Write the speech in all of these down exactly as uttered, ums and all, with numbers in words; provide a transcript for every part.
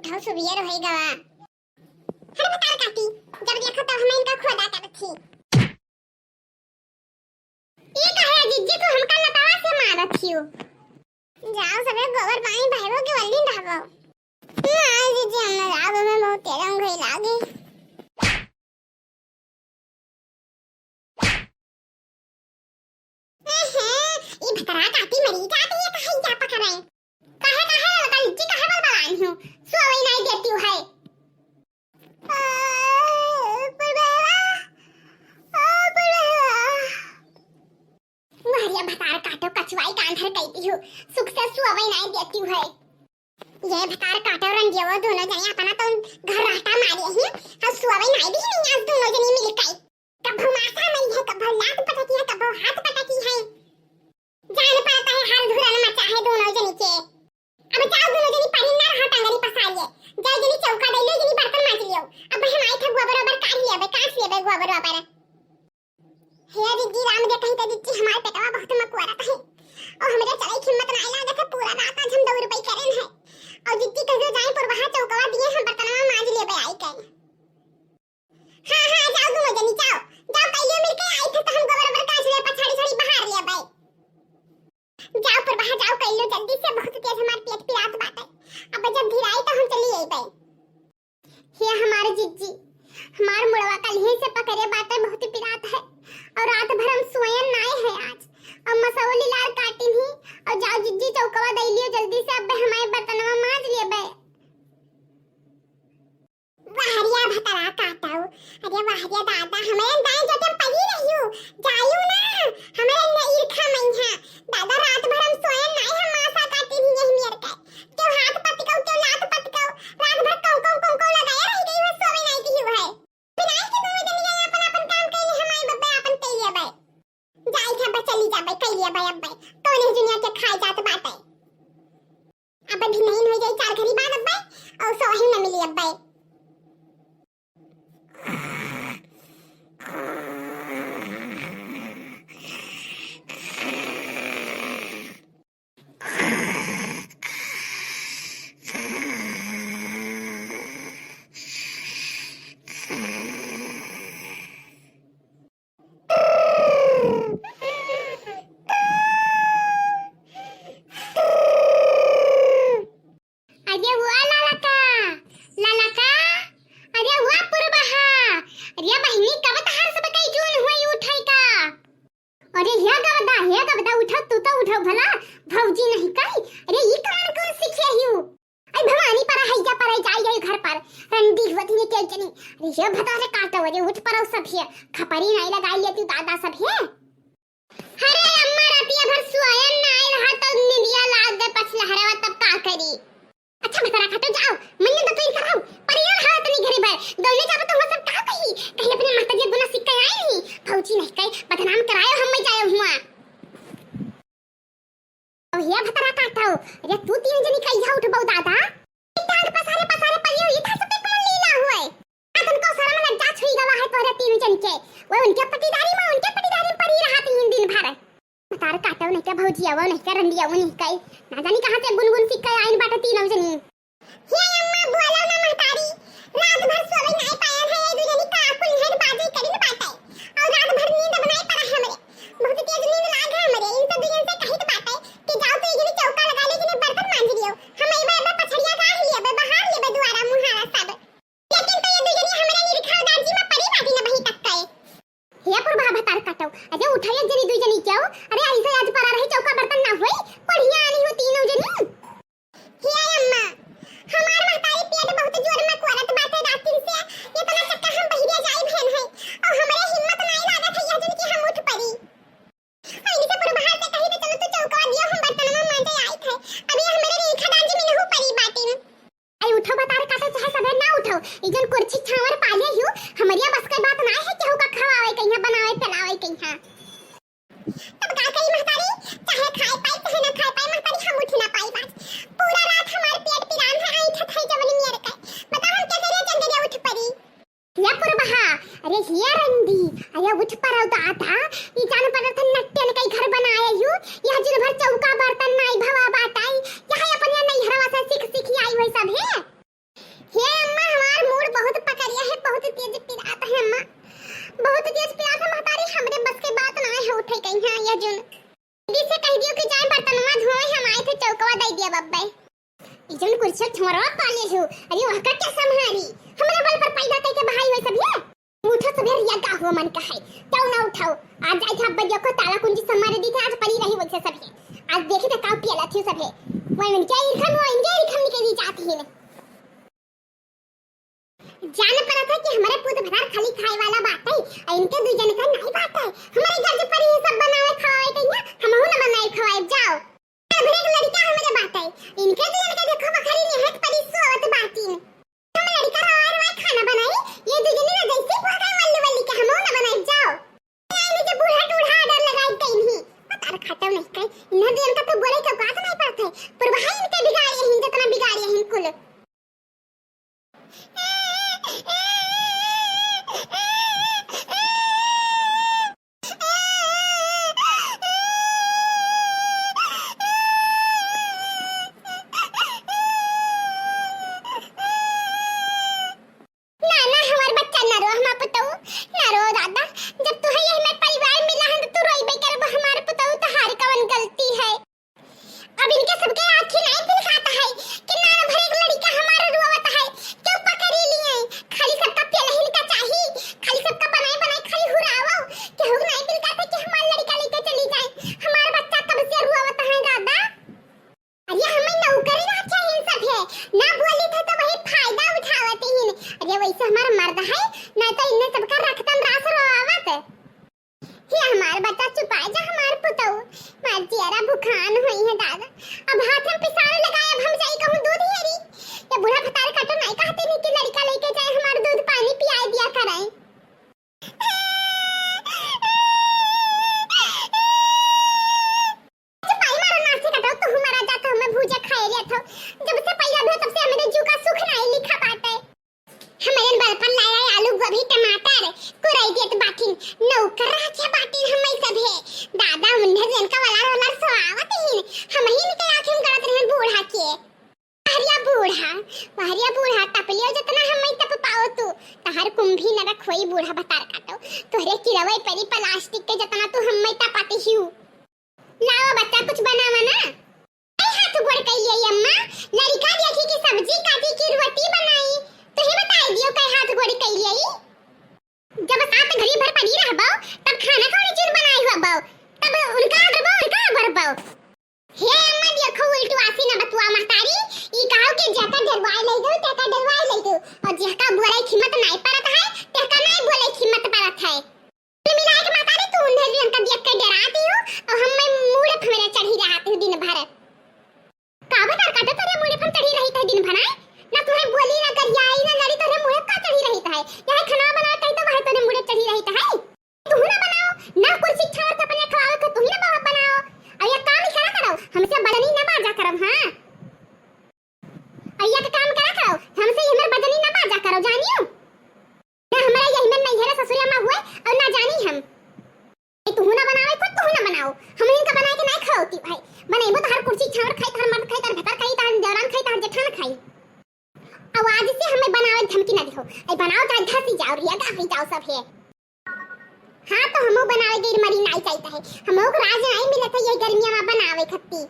ढाउ सुबियर होइ गवा। अरे भतार काटी, जब देखो तब हम इनका खोदा करत ही। ये काहे जिज्जी तू हमका लतावा से मारत हियो? जाओ सबे गोबर पानी भरबो के वल्दी ढाबो। ना जिज्जी, हम ना जाओ, हमें बहुत तेज हम घई लागे। एहे, ई भतरा काटी मरी जात है, काहे जा पकड़े? काहे, काहे ललका लिट्टी काहे बलबलान हूँ? सोवई नाई देती हूँ है। आ, पुरबेला, आ, पुरबेला। महरिया भतार काटो कछुआई कांधर कैती हूँ, सुख से सोवई नाई देती हूँ है। ये भतार काटो रंडियो दोनों जने अपना तो घर रहता मारे ही, और सोवई नाई दी नहीं आज दोनों जने मिल के। कभो माथा मरी है, कभो लात पटकी है, कभो हाथ पटकी है। जान पड़ता है हर धुरन मचा है दोनों जनी के। अब जाओ दोनों जनी परी ना रहा टंगरी पसारिए। जाओ जनी चौका डैलो जनी बर्तन माज लियो। अब हम आई थे गोबर ओबर काढ़ लिया बे, काढ़ लिया बे गोबर ओबर। हे जिज्जी राम दे कहीं तो जिज्जी हमार पेटवा बहुत मकुआरत है। और हमरे चले की हिम्मत ना लागत है, पूरा रात आज हम दौड़ पई करेन है। और जिज्जी कहियो जाए पुरबहा चौकवा दिए हम बर्तनवा माज लिया बे आई के। हाँ, हाँ, जाओ दुनो जनी, जाओ। जाओ, कइयो मिलके आई थे, तो हम गोबर ओबर कांच ले, पछाड़ी छड़ी बहार लेबै। जाओ, पुरबहा, जाओ, कइयो जल्दी से, बहुत तेज हमार पेट पिरात बाटे। अब जब धिराई, तो हम चली अइबै। हे हमार जिज्जी, हमार मुड़वा कल ही से पकड़े बाटे, बहुत पिरात है। और रात भर हम सोयन नाय है आज। और मसौली लार काटिन ही, और जाओ जिज्जी, चौकवा दइ लियो जल्दी से, अब हमारे बर्तनवा माज लेबै। वाह रे भतरा काटो। अरे वाह रे दादा, हमरे दाएं जोटे पड़ी रहियो, जाइयो ना, हमरे न ईरखा मइहा। दादा, रात भर हम सोयन नाई, हम मासा काटी ही यही मेर के। क्यों हाथ पटकाओ, क्यों लात पटकाओ, रात भर कौ, कौ, कौ, कौ लगाए रह गई हो, सोवे नाई की हो है। बिना के दोनों जन ये अपन, अपन काम कइले, हम आई बब्बे अपन कइले बे। जाई थे बे, चली जा बे, कइले बे अब बे। कौन है दुनिया के खाए जात बाटे। अब भी नहीं हो जाई चार घड़ी बाद अब्बे, और सोही न मिली अब्बे। अरे वा ललका, ललका, अरे वा पुरबहा, अरे बहिनी, कब तहार सब कई जून हुई उठाई का? अरे हे गवदा, हे गवदा, उठो, तू तो उठो भला, भौजी नहीं कई। अरे ई कौन कौन सीखे हियो? आई भवानी पर है जा पर है, जाई गई घर पर। रंडी हुआ थी के जनी। अरे हे भतारे काटो, अरे उठ परो सब हे। खपरी नहीं लगाई लेती दादा सब हे। अरे अम्मा, रतिया भर सोयन नाई रहा, तब निंदिया लाग गए पछलहरवा, तब का करी? अच्छा भतरा काटो, जाओ, मन्ने दतुइन कराओ, परियार हालत नहीं घरे भर, दौड़ने जाबो तो हुआ सब का कही, कहीं अपने माता जी गुना सीख के आई नहीं, भौजी नहीं कहे, बदनाम करायो, हम मैं जाए हुआ। अब हे भतरा काटो, अरे तू तीन जनी कहिया उठबो दादा? टांग पसारे पसारे परियो, ये था सब एक मन लीला हुए। आ तुमको शर्म लग जा, छुई गवा है तोहरे तीन जन के। वो उनके पटीदारी में, उनके पटीदारी में पड़ी रहा तीन दिन भर। भतार काटो नहीं के भौजी आवो नहीं के रंडी आवो नहीं के। ना जानी कहाँ से गुनगुन सीख के आइन बाटे तीनों जनी। हे अम्मा बोलो ना महतारी, रात भर सोवे नहीं पायल है, ये दू जनी का कुल हेड बाजी करिन बाटे। और रात भर नींद बनाए पड़ा है हमरे। बहुत तेज नींद लाग है हमरे। इनसे दू जन से कहित बाटे कि जाओ तो ये जनी चौका लगा ले, जने बर्तन मांज लियो। हम एबे, एबे पछड़िया गाड़ लेबे, बहार लेबे दुआरा मुहारा सब। लेकिन तो ये दुई जनी हमरे निरखा दाजी में परी बाटी न बही तक कए। हे पुरबहा भतार काटो, अरे उठाइए जनी दुई जनी क्यों? अरे ऐसे आज परा रही चौका बर्तन ना होई, बढ़िया आनी हो तीनों जनी। हे अम्मा, तो चौकवा दे दिया बब्बे। ई जौन कुर्सी छोरवा पाले हो, अरे वह का क्या संभारी? हमरा बल पर पैदा कइके बहाई हुए सब है। उठो सब है, रिया का हुआ मन का है, क्यों ना उठाओ? आज जाए थे अब बदिया को ताला कुंजी सब मारे दी थे, आज पड़ी रही वैसे सब है। आज देखे थे काउ पियला थी सब है। वह इनके इरखम, वह इनके इरखम निकली जाती है। जान पड़ा था कि हमारे पूत भतार खाली खाए वाला बात है, और इनके दू जन का नहीं बात है। हमारे घर के परी ये सब बनावे खवावे कहिया, हमहू ना बनाए खवाए, जाओ। भरे एक लड़का हमारे बात है, इनके दू जन का देखो बखरी निहत परी सोवत बातिन। हम लड़का रवाए रवाए खाना बनाई, ये दू जने ना जैसे भागा वल्ली वल्ली के हमहू ना बनाए, जाओ। नहीं, नहीं, जब बूढ़ा टूढ़ा order लगाई कहीं नहीं, पता रखा तो नहीं कहीं, इन्हें दू जन का तो बोले के बात नहीं पड़ता है, पर वहाँ इनके बिगाड़े हैं, जितना बिगाड़े हैं कुल। ना, ना, हमार बच्चा ना रो, हमार पुतऊ ना रो दादा। जब तू है यही में परिवार मिला है, तो तू रोइबे करबो, हमार पुतऊ, तोहार कवन गलती है? अब इनके सबके आँखी नाई दिखाता है कि नान भर एक लड़का हमार रोवत है, क्यों पकड़ी लिए? खाली सबका पेलहिन का चाही, खाली सबका बनाए बनाए खाली हुरावो, केहू नाई दिल कहता कि हमार लड़का लेके चली जाए, हमार बच्चा कब से रोवत है दादा। अरे हमें नौकरी रखे हैं सब है, ना बोली थे तो वही फायदा उठावत हैं। अरे वैसे हमार मर्द है, ना तो इन्हें सबका रखतन रास रोवत। हे हमार बच्चा, चुपाए जा हमार पुतऊ, मार जियरा भुखान होई है दादा। अब हाथ में पिसारे लगाए, अब हम जाई कहूँ दूध हेरी। ये बूढ़ा भतार काटो नाई कहते नहीं कि लड़का लेके जाए, हमार दूध पानी पियाए दिया कराए। चुपाई मारो नाचे कटाओ, तू हमारा जात हमें भूजा खाए रिया था। जब से पैदा भे तब से हमारे जू का सुख नाई लिखा बाटे। हमरे बलपन लाए आलू, गोभी, टमाटर, कुरई देत बाटिन, नौकर रखे बाटिन हमें सब है। दादा उन्हें जिनका वलार वलार सोआवत हीन, हम ही इनके आँखें में गड़त रहन बूढ़ा के। बहरिया बूढ़ा, बहरिया बूढ़ा, टपलियो जितना हमें तप पाओ तू, तहर कुंभी न रखोई बूढ़ा भतार काटो, तोहरे किरवई परी प्लास्टिक के जितना तू हमें तपाते हियो। लावा बच्चा, कुछ बनावा ना। कई हाथ गोड़ कइलियई अम्मा, लड़िका देखी कि सब्जी काटी कि रोटी बनाई, तुही बताई दियो कई हाथ गोड़ कइलियई। जब सात घड़ी भर पड़ी रहबो, तब खाना कौन चीज बनाई हुआ बो, तब उनका बरबो, उनका बरबो। हे अम्मा देखो उल्टवासी ना बतुआ महतारी, ई कहो कि जेका डरवाई लई दो, तेका डरवाई लई दो, और जेका बोले की हिम्मत नाई पड़त है, तेका नाई बोले की हिम्मत पड़त है। कुल मिलाए के महतारी, तू उन्हें भी हमका देख के डराती हो और हम मैं मूड़े फमेरे चढ़ी रहती हूँ दिन भर। का भतार काटो तोरे मूड़े फम चढ़ी रही है दिन भर, आय? ना तुम्हें बोली, ना गरियाई, ना लड़ी, तोरे मूड़े का चढ़ी रही है? यह खाना बनाए कहीं तो वह तोरे मूड़े चढ़ी रही है। तू ना बनाओ, ना कुर्सी छाड़ के अपने खवाओ के तू ही ना बाबा बनाओ। अब ये काम ही करा करो, हमसे बदनी ना बाजा करम, हाँ? अब ये काम करा करो, हमसे ये मेरे बदनी ना बाजा करो, जानियो? ना हमरा यही में नैहरे ससुरे में हुए और ना जानी हम। ए, तुहू ना बनावे, खुद तुहू ना बनाओ। हम इनका बनाए के नाई खाओती भाई। बनैबो तो हर कुर्सी छावड़ खाई, तहर मर्द खाई, तहर भतार खाई, तहर देवरान खाई, तहर जेठान खाई। अब आज से हमें बनावे धमकी ना दिहो। ए, बनाओ चाहे धसी जाओ, रिया का हुई जाओ सब है। हाँ, तो हमो बनावे गैर मरी नाई चाहता है। हमो को राज नाई मिलत है ये गर्मिया में बनावे खत्ती।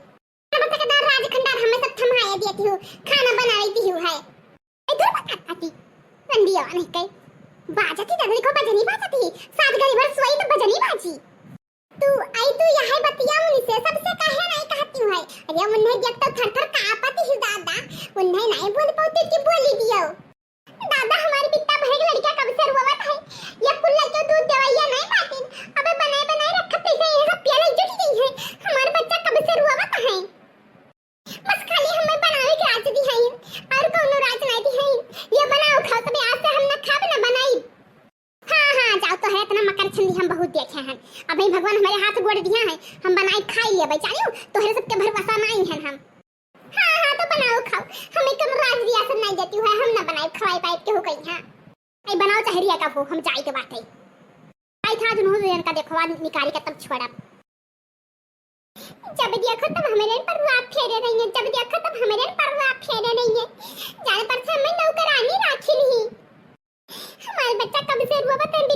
तब तक दार राज खंडार हमें सब थमाए दिए तिहु, खाना बनाए दिहु है। ए, दूर बता आती, रंडिया नहीं कई। बाजती दादा, देखो, बजनी बाजती। सात घड़ी भर सोई तो बजनी बाजी। तू, आई तू यह बतिया उनसे सबसे काहे नहीं कहती है? अरे, उन्हें देख तो थर थर कांपती हूँ दादा। उन्हें नहीं बोल पाती कि बोली दियो। दादा, हमारी बिट्टा बहन के लड़का कब से रोवत है। ये कुल लड़के दूध देवैया नहीं बाटिन। अबे बनाए बनाए रखत पैसे ये सब पियला जुट गई है। हमार बच्चा कब से रोवत है। बस खाली हमें बनावे के राज दिहाइन, और कौनो राज नहीं दिहाइन। ये बनाओ खाओ, तबे आज से हम ना खाब ना बनाई। हाँ, हाँ, जाओ, तोहरे इतना मकर छंदी हम बहुत देखे हैं। अबे भगवान हमारे हाथ गोड़ दिया है, हम बनाए खाई लेबै, जानियो, तोहरे सबके भरोसा नहीं है हम। हाँ, हाँ, तो बनाओ खाओ, हमें कौनो राज दिया सब नहीं देती है, हम ना बनाए खवाए पाए के हो गई, हाँ। आई बनाओ चाहे रिया का हो, हम जाए के बात है। आई था जुनू इनका देखवा निकारी के तब छोड़ा। जब देखो तब हमरे पर रुआ फेरे रही है, जब देखो तब हमरे पर रुआ फेरे रही है। जान पर से हमें नौकरानी राखी नहीं। हमारे बच्चा कब से रुआ बता